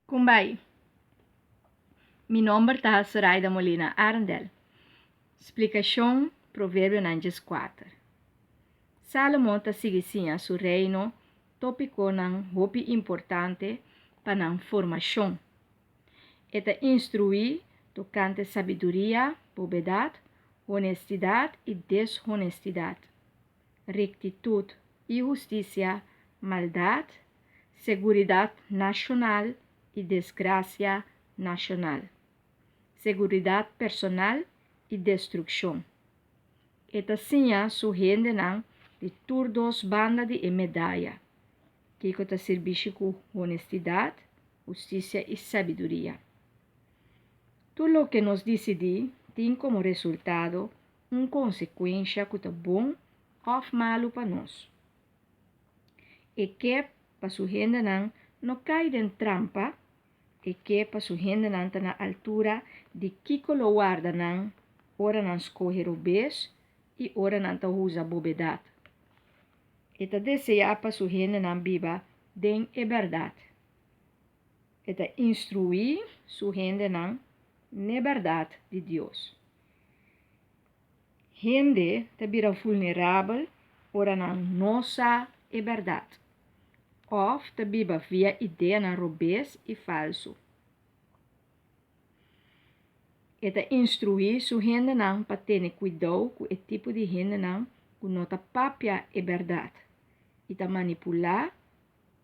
Kumbai. Mi nomber ta Soraida Molina Arendel. Splikashon Proverbionan 14. Salomon ta sigui siña su reino tópikonan hopi importante pa nan formashon. E ta instruí tokante sabiduria, bobedat, honestidat i deshonestidat, rektitut i hustisia, maldat, seguridat nashonal i desgrasia nashonal, seguridat personal i destrukshon. E ta siña su hendenan di tur dos banda di e medaya, kiko ta sirbishi ku honestidat, hustisia i sabiduria. Tur loke nos disidí tin komo resultado un konsekuensha ku ta bon òf malu pa nos. E ke pa su hendenan no kai den trampa, e ke pa su hendenan ta na altura di kiko lo warda nan ora nan skohe robes i ora nan ta usa bobedat. E ta deseá pa su hendenan biba den e bèrdat. E ta instruí su hendenan n'e bèrdat di Dios. Hende ta bira vulnerabel ora nan no sa e bèrdat òf ta biba via ideanan robes i falsu. E ta instruí su hendenan pa tene kuidou ku e tipo di hendenan ku no ta papia e bèrdat i ta manipulá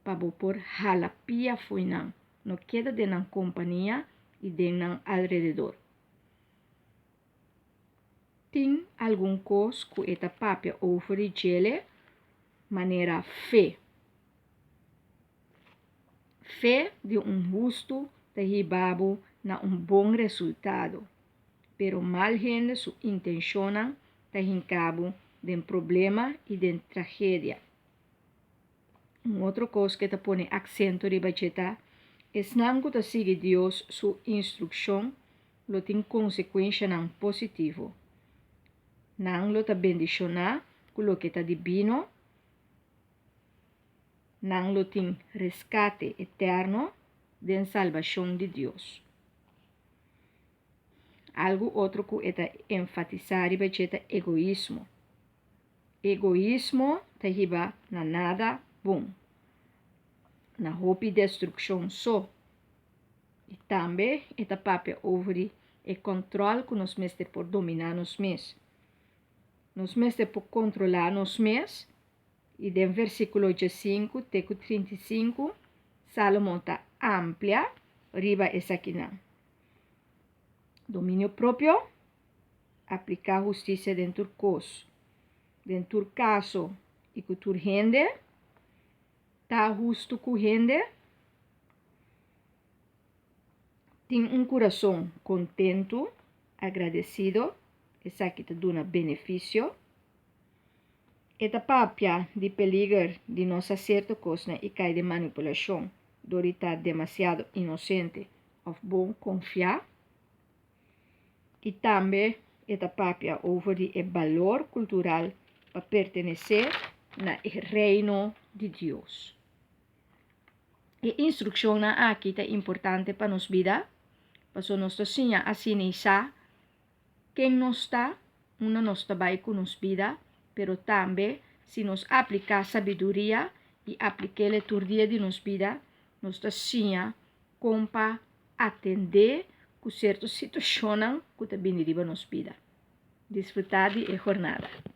pa bo por hala pia fo'i nan, no keda den nan kompania i den nan alrededor. Tin algun kos ku e ta papia over di djele, manera fe. Fe di un hustu ta hiba bo na un bon resultado, pero mal hende su intenshonnan ta hinka bo den problema i den tragedia. Un otro kos ku e ta pone aksento riba dje ta, esnan ku ta sigui Dios su instrukshon lo tin konsekuenshanan positivo. Nan lo ta bendishoná ku loke ta dibino, nan lo tin reskate eterno den salbashon di Dios. Algu otro ku e ta enfatisá riba dje ta egoismo. Egoismo ta hiba na nada bon, na hopi destrukshon so. I tambe e ta papia over di e kòntròl ku nos mester por dominá nos mes. Nos mester por kontrolá nos mes, i den versíkulo 15 te ku 35 Sálomon ta amplia riba esakinan. Dominio propio, apliká hustisia den tur kos, den tur kaso i ku tur hende, ta hustu ku hende, tin un kurason kontentu, agradesido, esaki ta duna benefisio. E ta papia di peliger di no sa sierto kosnan i kai den manipulashon dor di ta demasiado inosente òf bon konfiá. I tambe e ta papia over di e balor kultural pa pertenesé na e Reino di Dios. E instrukshonnan aki ta importante pa nos bida, pasobra nos ta siña asina i sa ken nos ta, unda nos ta bai ku nos bida, pero tambe si nos apliká sabiduria i aplik'el tur dia di nos bida, nos ta siña kon pa atendé ku sierto situashonnan ku ta bini riba nos bida. Disfrutá di e jornada!